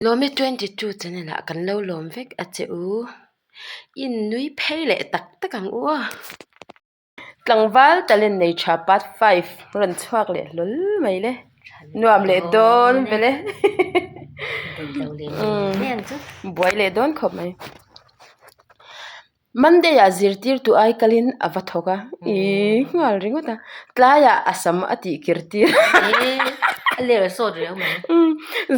Lawmi 22 channel ah kan lo lawm vek a che u. In nui phei leh tak tak ang u aw. Tlangval talent nei tha part 5 rawn chhuak leh hlawl mai le. Nuam leh dawn vele. Buai leh dawn khawp mai. Monday ah zirtirtu ai kalin a va thawk a, ih nghal ringawt a, tlaiah a sam a tih kir tir A ler sawt riau mai.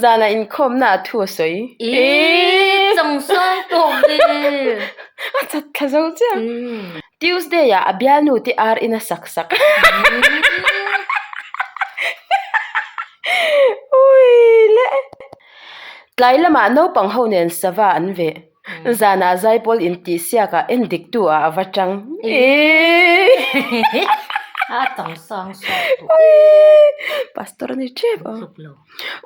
Zanah inkhawmna ah thu a sawi. Ih chawngsang tawh ve. A chat thla zo chiah. Tuesday ah a bialnu te ar in a sak sak. Ui le. Tlai lamah naupang ho nen sava an veh. Zanah zaipawl intihsiakah en dik tu ah a va tang. Pastor a ni tep a.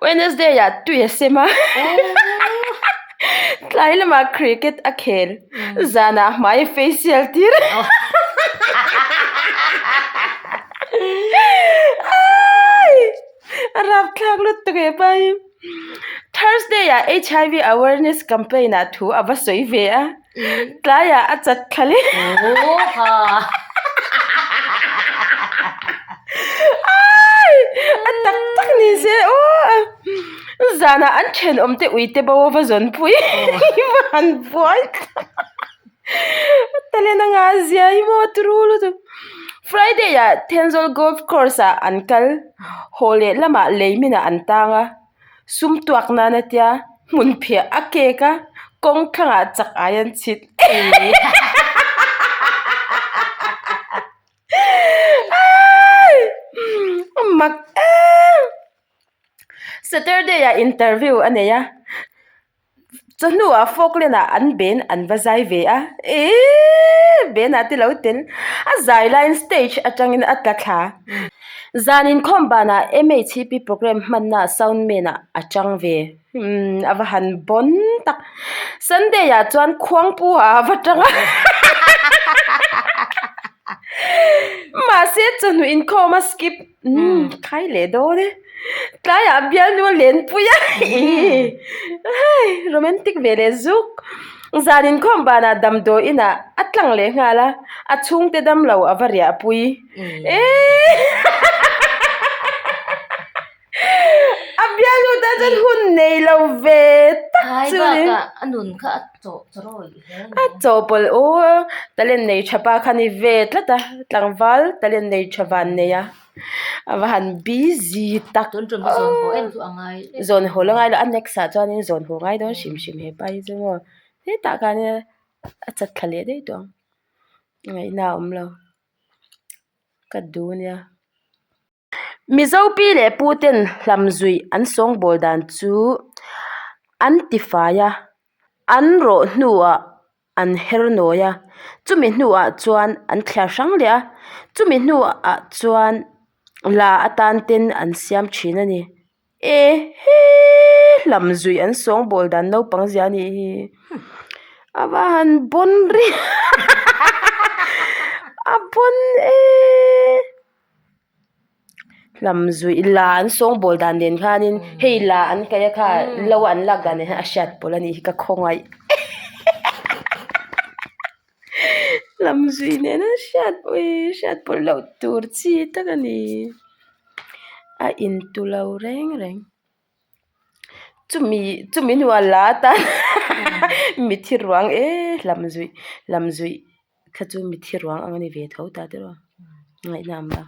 Wednesday ah tui a sem a. Tlai lamah cricket a khel. Zanah hmai a facial tir. A rapthlak lutuk e pai. Thursday ah HIV awareness campaign ah thu a va sawi ve a, tlaiah a chat thla leh. A tak tak ni se aw. Zanah an thenawm te uite bo a va zawn pui. Va han buai tak. Talent a ngah zia hi maw turu lutuk. Friday ah Thenzawl golf course ah an kal haw leh lamah lei minah an tang a sum tuak nan a tia hmun phiah a cake a kawng thlangah chak ai an chhit. Mak em! Saturday ah interview a nei a. Chawhnuah Falkland ah an ben an va zai ve a, eeii ben ah te lo tel a zai laiin stage atangin a tla thla. Zan inkhawm banah MHCP programme hmanna sound man ah a chang ve, umm a va han bawn tak. Sunday ah chuan khuangpu ah a va tang a, mahse chawhnu inkhawm a skip. Umm khai leh dawn e tlaiah bialnu a lenpui a ih hei romantic ve leh zuk zan inkhawm banah damdawi inah a tlang leh nghal a a chhungte damlo a va riah pui eee a bialnu tan chuan hun nei lo ve tak chu a ni. A chawhpawlh aw talent nei tha pa kha ni ve tlat a tlangval talent nei tha van nei a a va han busy tak zawn haw la ngai lo a next ah chuanin zawn haw ngai dawn hrim hrim hepa hi chu maw hetah khanin a chat thla leh daih tawh ang ngaihna a awm lo ka duh a nia. Mizo pi leh pu ten hlam zuih an sawngbawl dan chu an tifai a, an rawh hnuah an her nawi a, chumi hnuah chuan an thliar hrang leh a, chumi hnuah chuan la atan ten an siam thin a ni. E he hlam zuih an sawngbawl dan naupang zia a nih hi a va han bawn ri a bawn e. Hlam zuih la an sawngbawl dan nen khanin hei la an kaih a kha lo an lak dan nen hian a hriat pawlh a nih hi ka khawngaih hlam zuih nen a hriat ui hriat pawlh loh tur chi tak a ni a intu lo reng reng chumi chumi hnuah la atan mitthi ruang e hlam zuih hlam zuih. Kha chu mitthi ruang ang a ni ve tho ta tiraw ngaihna awm lo.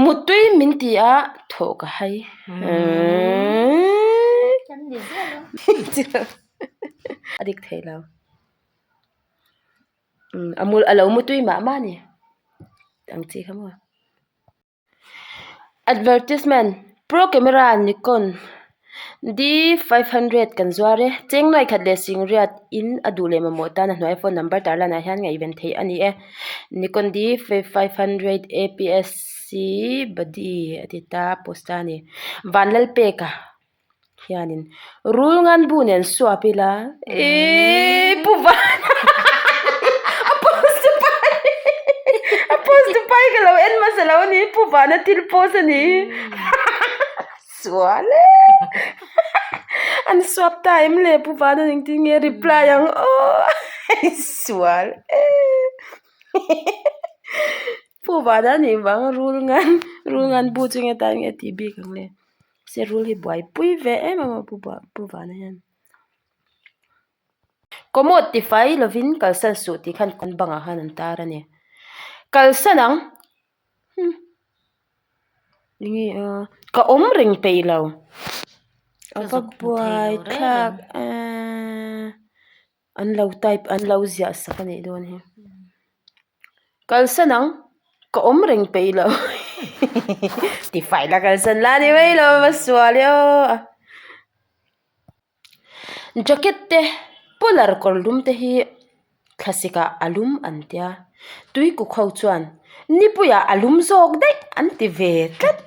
Muttui min ti a thawh ka hai a dik thei lo a mu a lo mutui mah mah a ni ang chi kha maw. Advertisement Pro Camera Nikon D 500 kan zuar e cheng nuai khat leh sing riat in a duh leh mamawh tan a hnuai phone number tar lanah hian ngaihven theih a ni e Nikon D 500 APS-C body a ti ta post a ni Vanlalpeka. Hianin rul ngan bu nen suap ila ihh pu van a post tu pa hi a post tu pa hi ka lo en hmasa lo a ni pu vana thil post a ni sual e. An swap ta em le Pu Vana engtin nge reply ang aw sual e Pu Vana nih vang rul ngan rul ngan bu chu nge tan nge tih bik ang le se rul hi buaipui ve em em a Pu Vana hian. Commode tifai lovin kalsan suh tih khan kan bangah khan an tar a ni. Kalsan ang enge aw ka awm reng peih lo a va buai thlak eee an lo type an lo ziah sak a nih dawn hi kalsan ang ka awm reng peih lo tifai la kalsan la ni mai lo a sual e aw. Jacket te polar kawr lum te hi thlasik ah a lum an tia tui kuk ho chuan nipui ah a lum zawk daih an ti ve tlat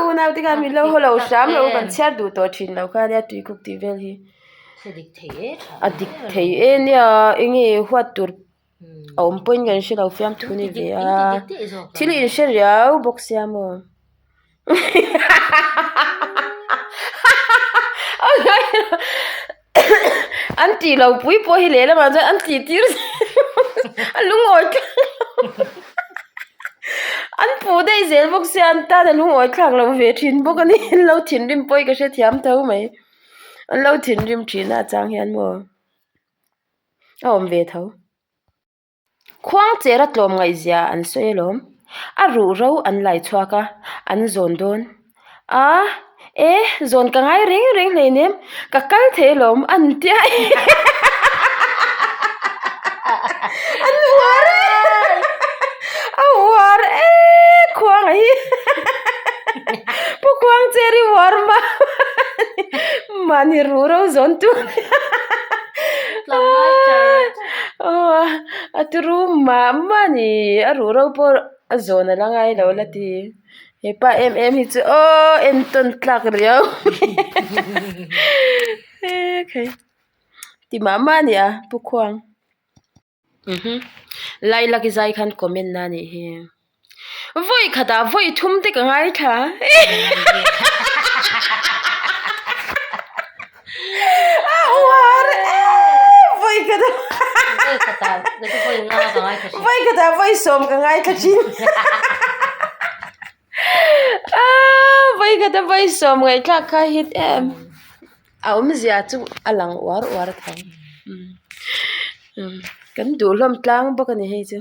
unau te khan min lo haw lo hram lo kan chhiar duh tawh thin lo kha nia tui kuk tih vel hi a dik thei e nia eng nge huat tur a awm pawhin kan hre lo fiamthu ni ve a thil in hre riau bawk sia maw an tih lo pui pawh hi lehlamah chuan an tih tir a lungawi thlak an puh daih zel bawk sia an tan a lungawi thlak lo ve thin bawk a ni an lo thinrim pawh hi ka hrethiam tho mai an lo thinrim thin a chang hian maw. A awm ve tho. Khuangchera tlawm ngaihzia an sawi alawm. A ruh ro an lai chhuak a, an zawn dawn. A, e, zawn ka ngai reng reng hleinem, ka kal thei alawm an ti a. An uar e! A uar e khuang a hi. Pu Khuangcheri uar mah. Mahni ruh ro zawn tur a turu mah mah a ni a ruh ro pawh a zawn a la ngai lo la ti hepa em em hi chu aw entawn tlak riau ti mah mah a ni a pu khuang. Lilac i zai khan comment na nih hi. Vawi khatah vawi thum te ka ngaithla. A uar e vawi khatah. Vawi khatah vawi nga ka ngaithla thin. Vawi khatah vawi sawm ka ngaithla thin. Vawi khatah vawi sawm ngaihthlak kha hit em. A awmzia chu a lang uar uar tho kan duh hlawm tlang bawk a ni hei chu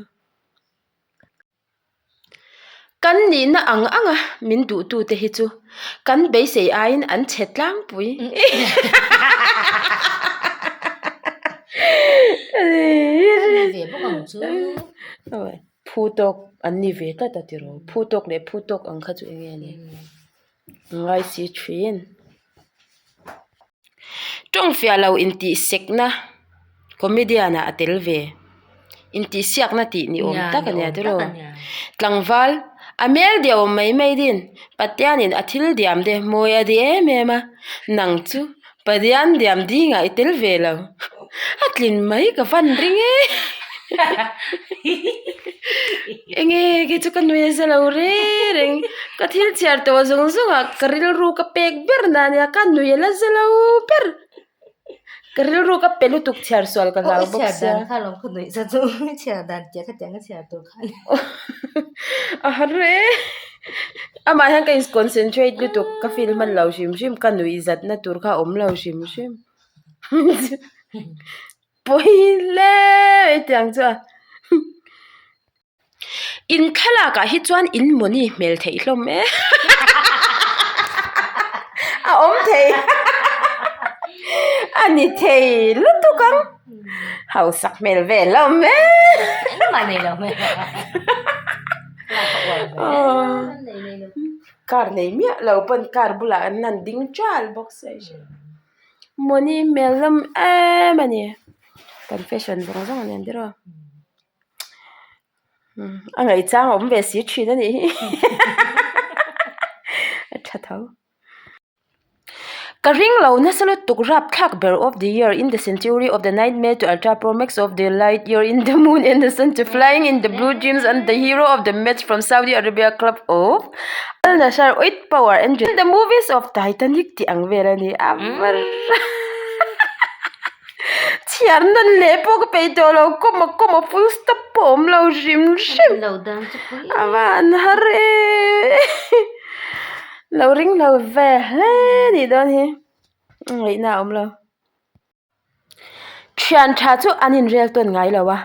kan nihna ang ang a min duh tu te hi chu kan beisei aiin an chhe tlangpui phu tawk an ni ve tlat a tiraw phu tawk leh phu tawk ang kha chu eng nge ni. Ngai si thin. Tawng fiah lo intih sekna comedian ah a tel ve. Intih siakna tih ni awm tak a nia tiraw. Tlangval a hmel diau awm mai mai din Pathianin a thil diam te mawi a di em em a, nang chu Pathian diam dingah i tel ve lo. A tlin mai ka van ring e. Enge kei chu ka nui a za lo reng reng ka thil chhiar tawh zawng zawng ah ka rilru ka pek ber na ania ka nui a la za lo ber ka rilru ka pe lutuk chhiar sual ka hlau bawk sia a har e amah hian ka in concentrate lutuk ka feel hman lo hrim hrim ka nuih zatna tur kha a awm lo hrim hrim. Pawi hle mai tiang chu a in thlalak ah hi chuan in mawni hmel theih hlawm e a awm thei a ni thei lutuk ang hausak hmel ve hlawm e car nei miah lo pawn car bulah an han ding ṭal bawk sia. Mawni hmel hlawm em a ni confession zawng zawng a ni ang tiraw a ngaihchang a awm ve si thin a nih hi a tha tho. Ka ring lo nasa lutuk rapthlak ber of the year in the century of the nightmare to ultra pro max of the light year in the moon and the sun to flying in the blue dreams and the hero of the match from Saudi Arabia club of Al Nassr with power and the movies of Titanic tih ang vel a ni a chhiar nawn leh pawh ka peih tawh lo comma comma full stop pawh a awm lo hrim hrim a van har em lo ring lo ve hle nih dawn hi ngaihna a awm lo thian tha chu an inrel tawn ngai lo a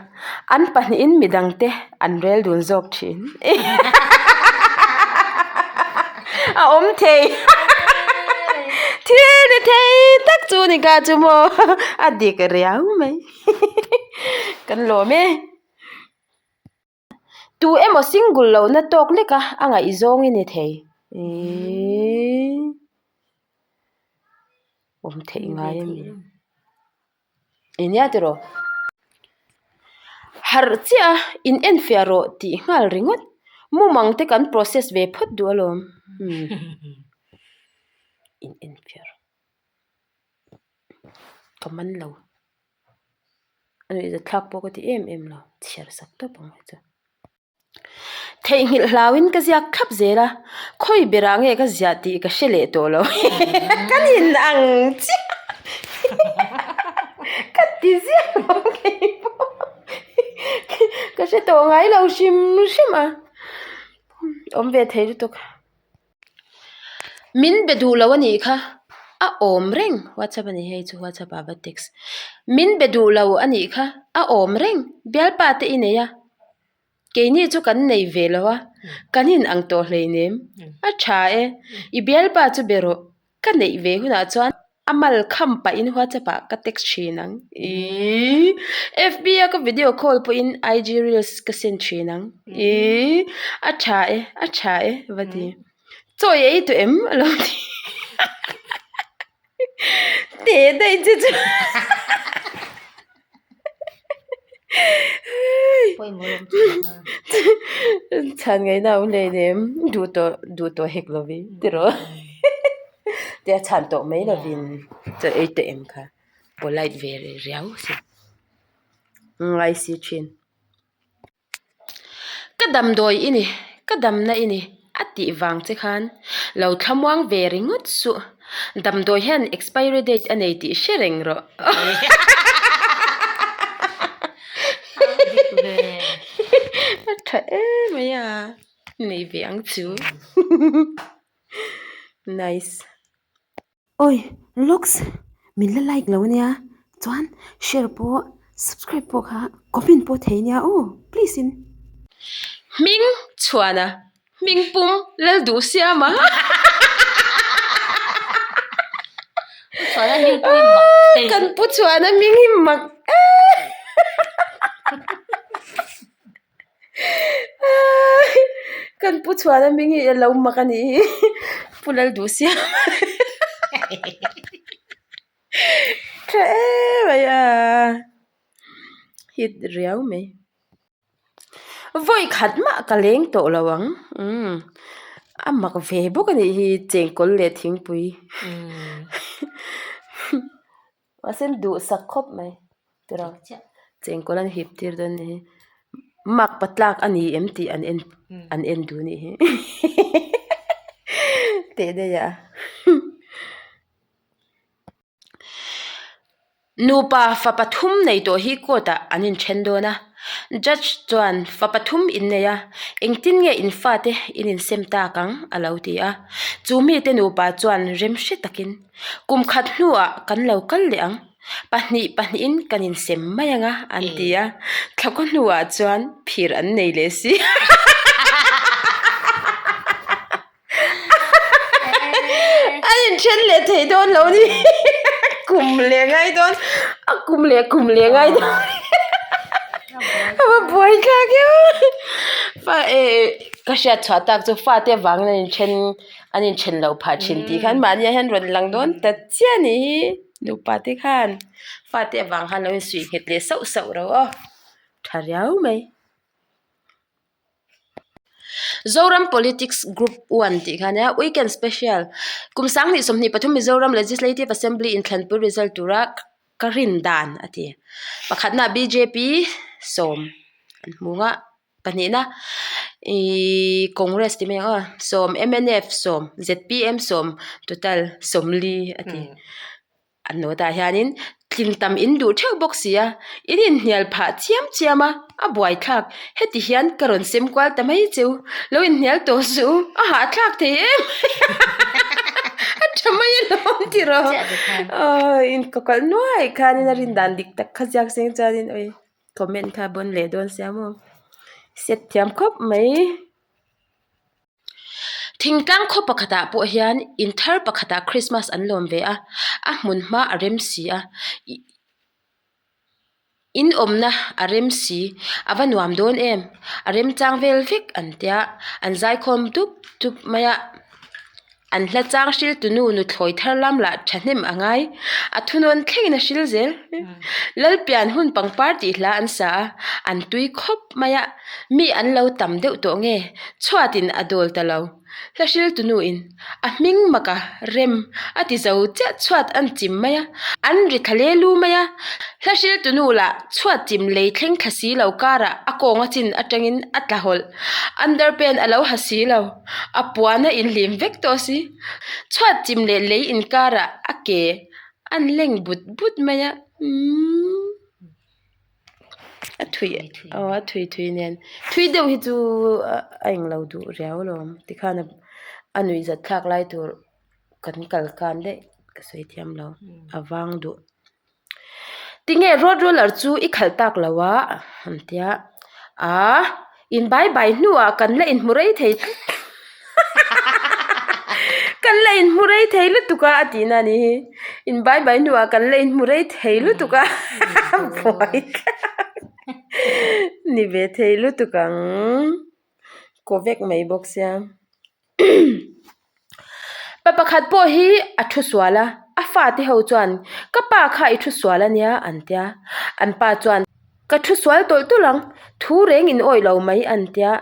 an pahnihin midang te an rel dun zawk thin a awm thei thil ni thei tak chu ni ka chu maw a dik riau mai kan lawm e tu emaw single lo na tawk lek a a ngaihzawng i ni thei ihh awm theih ngai a ni. Eng nia tiraw? Harh chiah a, in enfiah rawh tih nghal ringawt. Mumang te kan process ve phawt duh alawm. In enfiah rawh. Ka man lo. A nuihzatthlak pawh ka ti em em lo. Chhiar sak tawp ang chu. Theihnghilh hlauin ka ziak thlap zel a, khawi berah nge ka ziah tih ka hre leh tawh lo. Kan in ang chiah ka ti ziah lo ngei pawh ka hre tawh ngai lo hrim hrim a, awm ve thei lutuk. Min be duh lo a nih kha, a awm reng whatsapp a ni hei chu whatsapp ah va text. Min be duh lo a nih kha, a awm reng bialpa te i nei a, keini chu kan nei ve lo a, kan in ang tawh hleinem, a tha e, i bialpa chu be rawh, ka neih ve hunah chuan A mal kham pahin WhatsApp ah ka text thin ang. Iiii. FB a ka video call pawhin IG reels ka send thin ang. Iiii. A tha e, a tha e va ti. Chaw i ei tawh em? A lo ti. Teh daih che chu. Chhan ngaihna a awm hlei nem duh tawh duh tawh hek lovin tiraw tia chhan tawh mai lovin chaw ei tawh em kha polite ve riau si ngai si thin. Ka damdawi i ni, ka damna i ni a tih vang che khan lo thlamuang ve ringawt suh. Damdawi hian expiry date a nei tih hre reng rawh. A tha em mai a, nei ve ang chu. Nice. Awi looks min la like lo ania chuan share pawh subscribe pawh kha comment pawh thei ania aw please in. Hming chhuana hming pum lal duh siam a. Kan pu chhuana hming hi mak em. Kan pu chhuan a hming hi a lo mak a nih hi pu Lalduhsiam tha em mai a hit riau mai vawi khat mah ka leng tawh lo ang umm a mak ve bawk a nih hi chengkawl leh thingpui Mahse duhsak khawp mai tiraw chengkawl an hip tir dawn a ni hi mark pa tlak a ni em tih an en an en duh a nih hi teh daih a nupa fa pathum nei tawh hi court ah an inthen dawn a judge chuan fa pathum in nei a engtin nge in fate in insem tak ang a lo ti a chu mite nupa chuan rem hre takin. Kum khat hnuah kan lo kal leh ang, pahnih pahnihin kan insem mai ang a, an ti a. Thlakhaw hnuah chuan phir an nei leh si. An inthen leh thei dawn lo ni. Kum leh ngai dawn, a kum leh kum leh ngai dawn. A va buai thlak em. Fa eh ka hriat chhuah tak chu fate vangin an inthen. An inthen loh phah thin tih khan mahni ah hian rawn lang dawn ta chiah a nih hi nupa te khan fate avang khan lo insuih nghet leh sauh sauh ro aw tha riau mai. Zoram Politics Group One tih kha ania Weekend Special kum sanghnih 23 Mizoram Legislative Assembly inthlanpui result tura ka rin dan a ti. Pakhatna bjp sawm an hmu a pahnihna ihh Congress tih mai ang aw sawm mnf sawm zpm sawm total sawmli a ti. An note ah hianin tlin tam in duh theuh bawk si a, in inhnial phah chiam chiam a, a buaithlak. Heti hian ka rawn sem kual ta mai cheu, lo inhnial tawh suh u, a hahthlak thei em mai a tha mai alawm tiraw aw inkawkalh nuai khanin a rin dan dik tak kha ziak seng chuanin ui comment kha a bawn leh dawn sia maw set thiam khawp mai. Thingtlang khaw pakhatah pawh hian in thar pakhatah Christmas an lawm ve a, a hmun hma a rem si a, ih in awmna a rem si, a va nuam dawn em, a remchang vel vek an tia, an zaikhawm dup dup mai a, an hla chang hril tu nu nuthlawi thar lam lah thahnem a ngai, a thunawn thlengin a hril zel, Lalpian hun pangpar tih hla an sa a, an tui khawp mai a. Mi an lo tam deuh tawh nge? Chhuatin a dawl ta lo. Hla hriltu nuin a hming maka rem a ti zo chiah chhuat an chim mai a, an ri thla le lu mai a. Hla hriltu nu lah chhuat chim lei thleng thla si lo karah a kawnga chin atangin a tla hawlh. Underpant a lo ha si lo, a puan a inhlim vek tawh si. Chhuat chim leh lei inkarah a ke an leng but but mai a. Umm. A thui aw a thui thui nen thui deuh hi chu a englo duh riau alawm tikhan a nuih zat thlak lai tur kan kal kan daih ka sawi thiam lo a vang duh tinge road roller chu i khalh tak lo a an tia ah in bai bai hnuah kan la inhmu rei thei kan la inhmu rei thei lutuk a a tihna a nih hi in bai bai hnuah kan la inhmu rei thei lutuk a buai thlak ni ve thei lutuk ang kaw vek mai bawk sia pa pakhat pawh hi a thu sual a a fate ho chuan ka pa kha i thu sual a nia an tia an pa chuan ka thu sual tawlh tawlh ang thu reng in awih lo mai an tia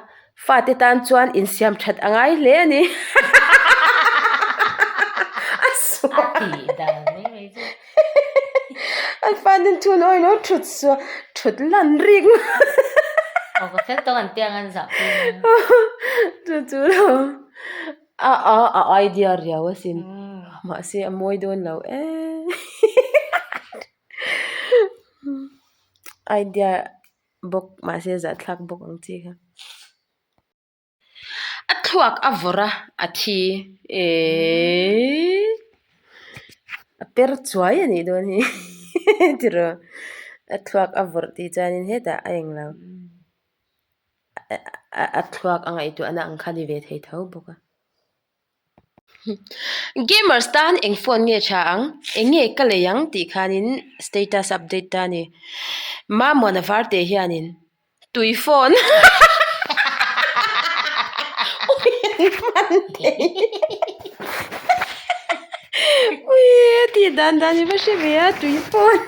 fate tan chuan insiam that a ngai hle a ni a sual an fate thu an awih lo thut sual thut lan rik chu chu lo. A a a idea riau asin mahse a mawi dawn lo eee idea bawk mahse zahthlak bawk ang chi kha a thluak a vawrh a a thi eeee a per chuai a nih dawn hi tiraw a thluak a vawrh tih chuanin hetah a englo. A thluak a ngaihtuahna ang kha ni ve thei tho bawk a. Gamers tan eng phone nge tha ang? Eng nge ka lei ang tih khanin status update ta a ni. Mamawna varte hianin tui phone ui tih dan dan hi va hre ve a tui phone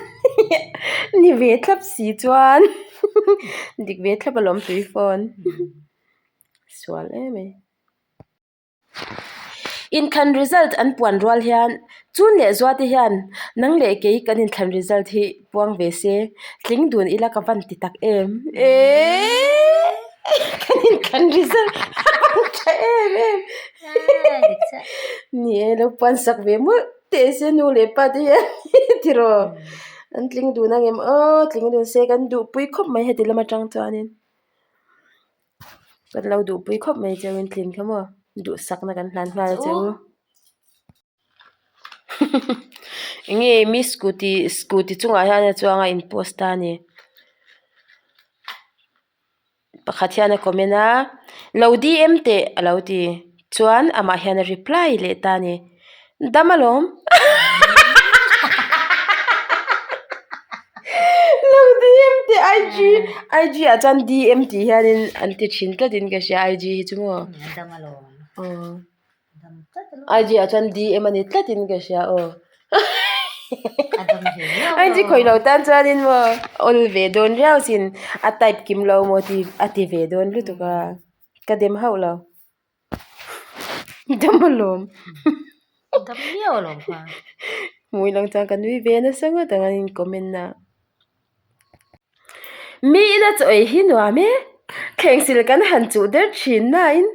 ni ve thlap si chuan. Dik ve thlap alawm tui phone sual em mai. Inthlan result an puan rual hian chun leh zua te hian nang leh kei kan inthlan result hi puang ve se tling dun ila ka van ti tak em eeeee kan inthlan result a van tha em em ni e lo puan sak ve mawlh teh se nu leh pa te hian tiraw. An tling dun ang em aw tling dun se kan duhpui khawp mai heti lam atang chuanin kan lo duhpui khawp mai cheu in tlin kha maw duhsakna kan hlan nghal a che u enge mi scooty scooty chungah hian a chuang a in post ta a ni. Pakhat hian a comment a lo dm teh a lo ti chuan amah hian a reply leh ta a ni dam alawm lo dm teh ig ig ah chuan dm tih hianin an ti thin tlatin ka hria ig hi chu maw aw. IG ah chuan DM a ni tlatin ka hria aw IG khawih lo tan chuanin maw awl ve dawn riau sin a type kim lo maw tih a ti ve dawn lutuk a. Ka dem hauh lo. Dam alawm. Dam miau alawm kha. Hmui lang chuan ka nui ve nasa ngawt ang an in comment a. Mi ina chaw ei hi nuam e. Thleng sil kan han chuh der thin nain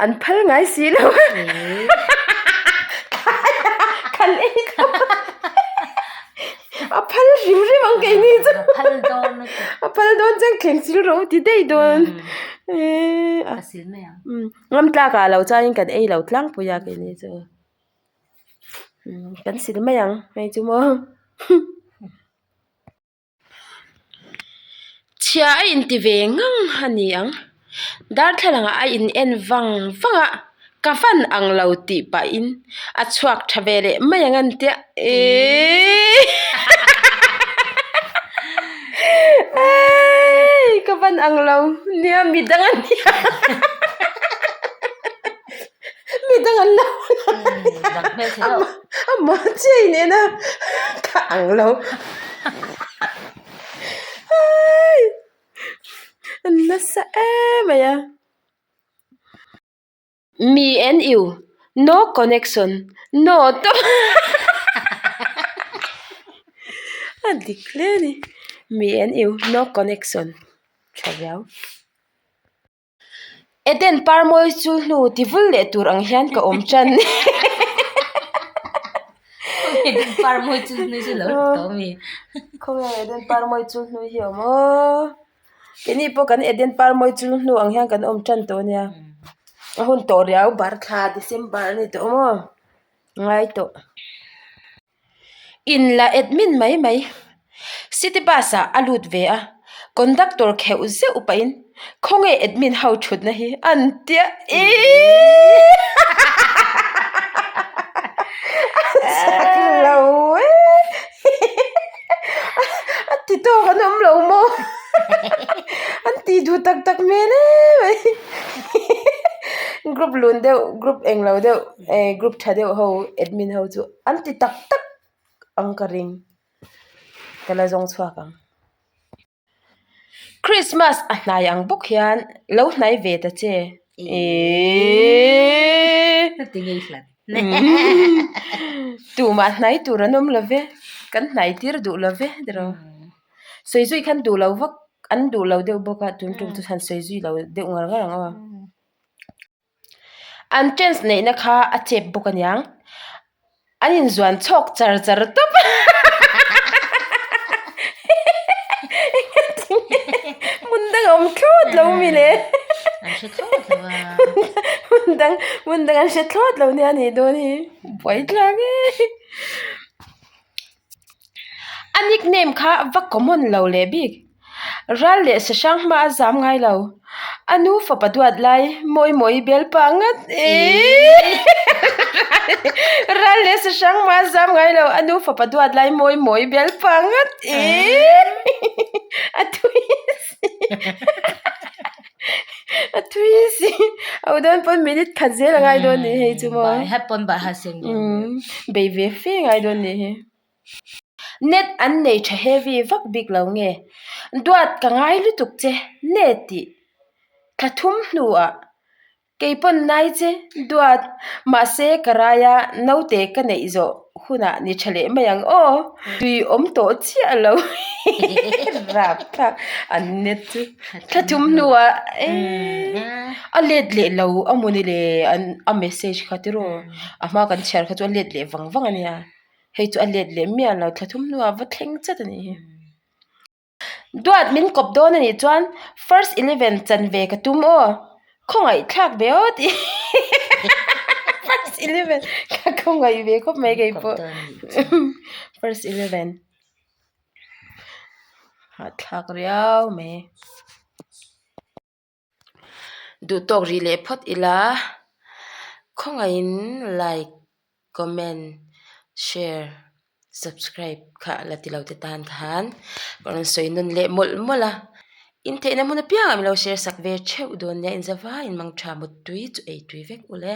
an phal ngai si lo a. Kan ei thlawp a. A phal hrim hrim ang keini chu. A phal dawn lutuk. A phal dawn chuan thleng sil rawh u ti daih dawn. Ka sil mai ang. Ngam tlak ah lo chuanin kan ei lo tlangpui a keini chu. Kan sil mai ang hei chu maw. Chhia a inti ve ngang a ni ang. Darthlalangah a in en vang vang a, ka van ang lo tih pahin a chhuak tha ve leh mai ang an tia eeii eeii ka van ang lo nia midang an nia midang an lo amah chiah in en a ka ang lo. An nasa em mai a. Me and you no connection no tawp a dik hle a ni me and you no connection tha viau. Eden parmawi chu hnu ti vul leh tur ang hian ka awm tan. Eden parmawi chu hnu chu lo tawh ami. Khawnge Eden parmawi chu hnu hi awm aw. Keini pawh kan Eden parmawi chu hnu ang hian kan awm tan tawh ania. A hun tawh riau bar thla December a ni tawh maw. Ngai tawh. In la admin mai mai. City bus ah a lut ve a, conductor kheuh zeuh pahin khawnge admin ho thutna hi an tia iiii a chak lo e a ti tawk an awm lo maw an ti duh tak tak hmel em mai group lun deuh group englo deuh eh group tha deuh ho admin ho chu an ti tak tak ang ka ring ka la zawng chhuak ang. Christmas a hnai ang bawk hian lo hnai ve ta che eeeeee tumah hnai tur an awm lo ve kan hnai tir duh lo ve tiraw sawi zui khan duh lo vak an duh lo deuh bawk a tun tum chu han sawi zui lo deuh ngar ngar ang aw. An chance neihna kha a chep bawk aniang. An inzuan chhawk char char tawp a. Hmun dang a awm thlawt lo mi le. An hre thlawt lo a. Hmun dang hmun dang an hre thlawt lo nia nih dawn hi. Buaithlak e. A nickname kha va common lo leh bik. Ral leh sahrang hma a zam ngai lo. A nu fapa duat lai mawi mawi bel pah ngat eeii. Ral leh sahrang hma a zam ngai lo. A nu fapa duat lai mawi mawi bel pah ngat eeii. A tui si. A tui si. A u dawn pawn minute khat zel a ngai dawn nih hei chu maw. Bai hat pawn bai hat sen dawn. Bei ve fe ngai dawn nih hi. Net an nei tha heavy vak bik lo nge. Duat ka ngai lutuk che nge tih thla thum hnuah kei pawn nai che duat mahse ka raia naute ka neih zawh hunah ni tha leh mai ang aw tui awm tawh chiah lo rap thlak an net chu thla thum hnuah eee a let leh lo a mawni le an a message kha tiraw a hma kan chhiar kha chu a let leh vang vang a nia. Hei chu a let leh miah lo thla thum hnuah va thleng chat a nih hi. Duat min kawp dawn a nih chuan first eleven chan ve ka tum aw khawngaih thlak ve aw tih first eleven ka khawngaih ve khawp mai kei pawh first eleven hahthlak riau mai. Duh tawk rih leh phawt ila khawngaihin like comment share subscribe kha la ti lo te tan khan ka rawn sawi nawn leh mawlh mawlh a in theihna hmun apiangah min lo share sak ve theuh dawn nia in zavaiin mangtha mutui chu ei tui vek ule.